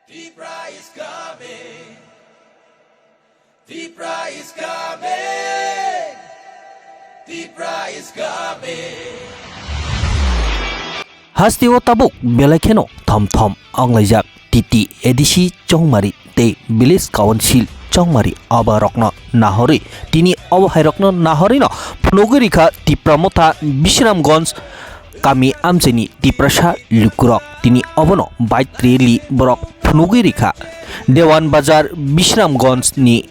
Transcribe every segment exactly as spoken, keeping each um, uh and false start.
Tipra is coming. Tipra is coming. Tipra is coming. Hasteo tabuk belai kheno thom thom wnglaijak T T A D C Chongmari tei Village Council Chongmari abarokno nahorwi tini obo hairokno nahorwino phunugwi rikha Tipra Motha Bisramganj kami amchaini Tiprasa lukurok tini obono bike rally borok phunugwi rikha. Dewan Bazar Bisramganj ni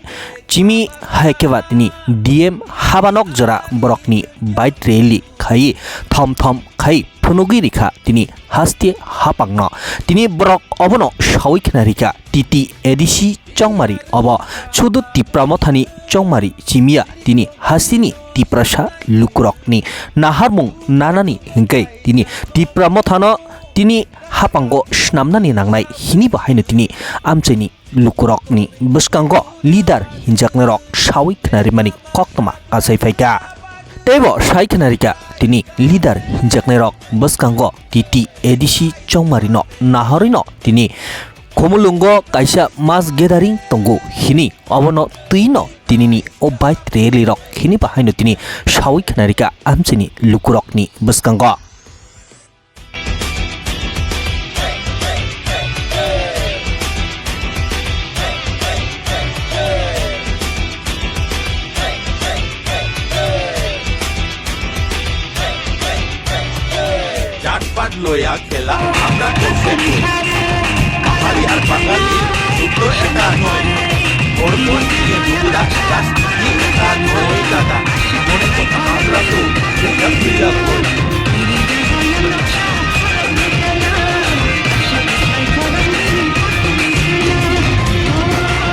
chimi hai khe ba tini D M habanok jora borokni bike rally khai thom thom khai phunugwi rikha tini haste hapangno. Tini borok obono sawi khna rikha T T A D C Chongmari obo sudu Tipra Mothani Chongmari chimiya tini hasteni Tiprasa lukurokni naharmung nanani hingkai tini Tipra Mothano tini hapango snamnani nangnai hini bo haino tini amchaini lukurokni bwskango leader hinjaknairok sawi khnarimani koktwma kasai phaikha. Teibo sai khnarikha tini leader hinjaknairok bwskango T T A D C Chongmarino nahorwino tini Khumulwngo kaisa mass gathering tongo hini obono twino tinini o bike rally rok hini bahaino tini sawi khnarikha amchaini lukurokni bwskango. জাতপাত লয়া খেলা আমরা করতে করি। পাহাড়ি আর বাঙালি দুটো এটা নয়। বড় বড় দিয়ে দুগুলা রাজনীতি এটা নয় দাদা। মনে কথা আমরা তো এটা ফিরা করি।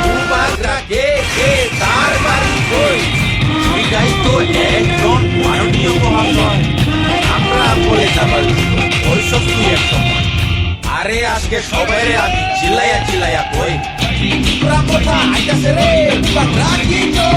বুবাগ্রা কে কে তার বাড়ি কই? বিদায়িত একজন মাননীয় মহাশয়। আমরা বলে যাবার ছিল, ওই সব দুই এক সময়। আরে আজকে সবাইরে আমি চিল্লাইয়া চিল্লাইয়া কই। বুবাগ্রা কোথায়? আইতাছে রে, বুবাগ্রা কি তো?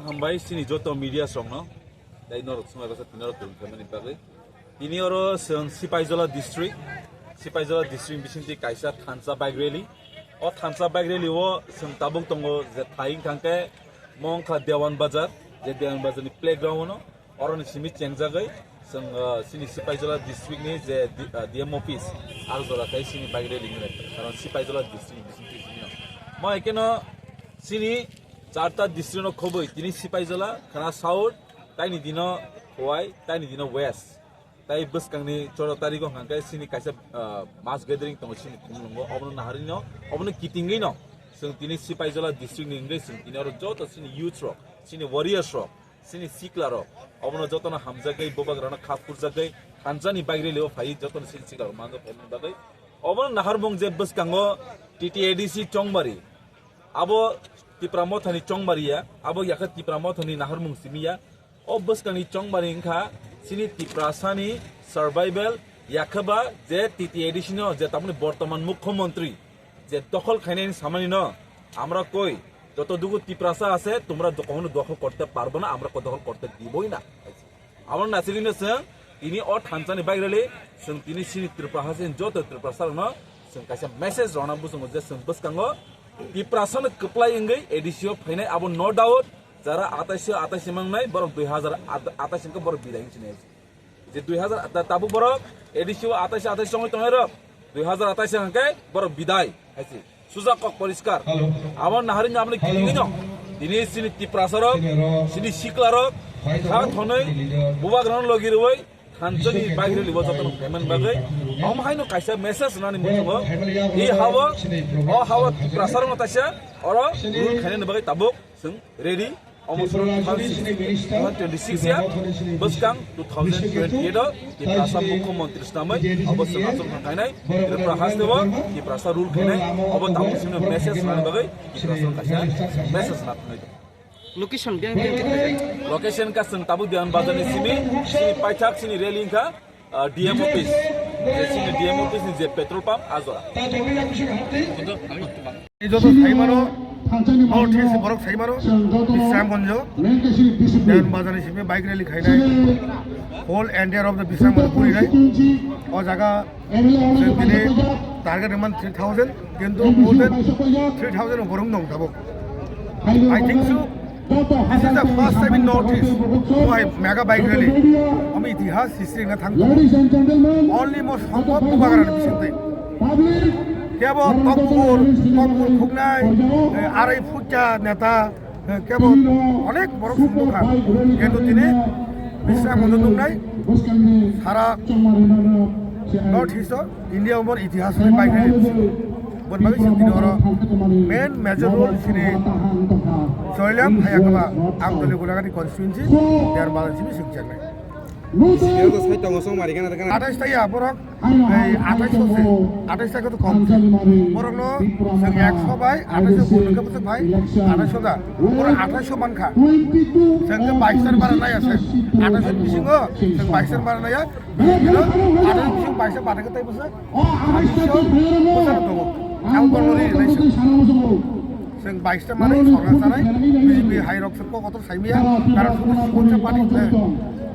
Hambai chini joto media songno, tei norok swmai basa tini norok tong khaimani bagwi. Tini oro chwng Sipaijola district, Sipaijola district bisingtwi kaisa thansa bike rally. O thansa bike rally o chwng tabuk tongo je thai wngkha khe mo wngkha Dewan Bazar, je Dewan Bazar ni playground o no. Oroni simi chengjagwi chwng, ah, chini Sipaijola district ni je D-, ah, D M office, ah, jora khai chini bike rally hinwi, karon Sipaijola district ni bisingtwi simi no. Mo ekeno chini charta district no khobwi tini Sipaijola, khana South, taini dino Khowai, taini dino West. Tai bwskangni choro tarigo hwnkha khe chini kaisa, ah, mass gathering tongo chini Khumulwngo, obono naharino, obono kitingwino chwng tini Sipaijola district ni wngwi chwng tini oro joto chini youth rok, chini warriors rok, chini sikla rok, obono jotono hamjagwi, bubagrano kha phurjagwi, thansa ni bike rally o phaiwi jotono chini sikla rok manjak phaimani bagwi. Obono naharmung je bwskango T T A D C Chongmari, abo Tipra Mothani Chongmari ya, abo yakha Tipra Mothani naharmung simi ya. O bwskangni Chongmari wngkha chini Tiprasani survival, yakha ba je T T A D C no je tamoni bortoman mukhyamantri je dokhol khainani samani no, আমরা কই, যতটুকু তিপ্রাসা আছে, তোমরা দ-, কখনো দখল করতে পারবে না, আমরা ক-, দখল করতে দিবই না। Abo nasirino chwng tini o thansa ni bike rally, chwng tini chini Tripura haste joto Tiprasa rokno chwng kaisa message rwna bwskango je chwng bwskango Tiprasa no kwplai wngwi A D C o phainai, abo no doubt, jara atais o atais mangnai borok dui hazar atais hwnkhe borok bidai wngsinai. Je dui hazar ta-, tabuk borok A D C o atais atais chongwi tongnai rok, dui hazar atais hwnkhe borok bidai hai se. Suja kok poriskar. Abo naharwi aboni kini no. Tini sini Tiprasa rok, sini sikla rok, kha thonwi bubagrano logi rwi thanchoni bagri libo jotono payment bagwi. Om haino kaisa message nani muchungo. I hawo, o hawo Tiprasa rokno taisa oro rule khainani bagwi tabuk. Chwng ready, omo soro two thousand twenty-six ya, bwskang two thousand twenty-eight o Tiprasa Mukhyamantri swnamwi obo chwng achuk thang khainai, Tripura haste o Tiprasa rule khainai, obo tabuk sini message nani bagwi Tiprasa kaisa message na thangwi. Location biyang biyang khe khaijak? Location ka chwng tabuk Diyan Bazar ni simi, sini paithak sini rally wngkha, ah, D M office. Je sini D M office ni je petrol pump, a jora. Ei joto saimano, North East borok saimano, Bisramganj, Diyan Bazar ni simi bike rally khainai, whole entire of the Bisramganj purinai, o jaga chwng tini target rwman three thousand, kintu more than three thousand borok nong tabuk. I think so. This is the first time in North East. Why mega bike rally? Ami itihas history na thang. Only mo songkok bubagra ni bisingtwi. Kebo tokbur, tokbur khuknai, eh, arai phutya neta, eh, kebo onek borok songkha. Kintu tini Bisramganj nungnai sara North East o India umor itihas ni bike rally. Bon bagwi sini oro main major role sini Soilam Hayakaba Amtoli Gulagati constituency, Diyan Bazar sini singchaknai. Sini oro sai tongo song mari gana gana. Atais ta ya borok, ei atais se, atais ta khe to kom. Borok no sing ekso bai atais se bun khe bwswk bai atais ta. Borok atais mankha. Sing khe bais ta bara nai ase. Atais bisingo sing bais ta bara nai ya. Bino atais bising bais ta bara khe tai bwswk. Ang kormo ri relation. Chwng bais ta manwi sorkar chanai, B J P hai rok se kok kotor saimaya, karon sudu sikonsa party, eh,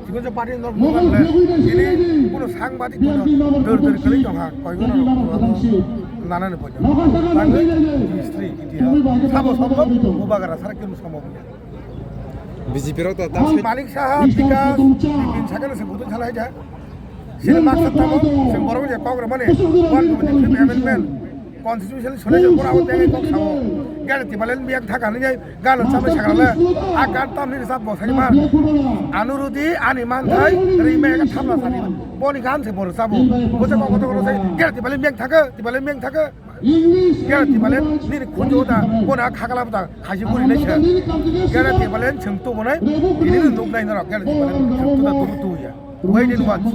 sikonsa party nok bukan le, ini kuno sangbadik kuno dur dur kali tongha, koi gono rok kuno nana ni poito. Tangwi history, itihas, sabo sombhob, bubagra sara kunu sombhob ya. B J P rok ta ta Malik Saha, Bikas, Bipin Sakala se budu chalai ja. Sini maksud tamo, sing borok je kok ramani, one twenty-fifth amendment, constitution sole je pura hote kok samo. Gare tibalen biang thaka ni jai, galo chama sakala, a gan tam ni sab bosai man. Anurudi ani man thai, rime ka thamla sani. Boni gan se bor sabo. Bote kok kotor kotor sai, gare tibalen biang thaka, tibalen biang thaka. Gare tibalen nini khunju da, bona khagala da, khaji guri nai sa. Gare tibalen chwng tu bonai, ini nuk nai norok, gare tibalen chwng tu da tu tu ya. Wait and watch.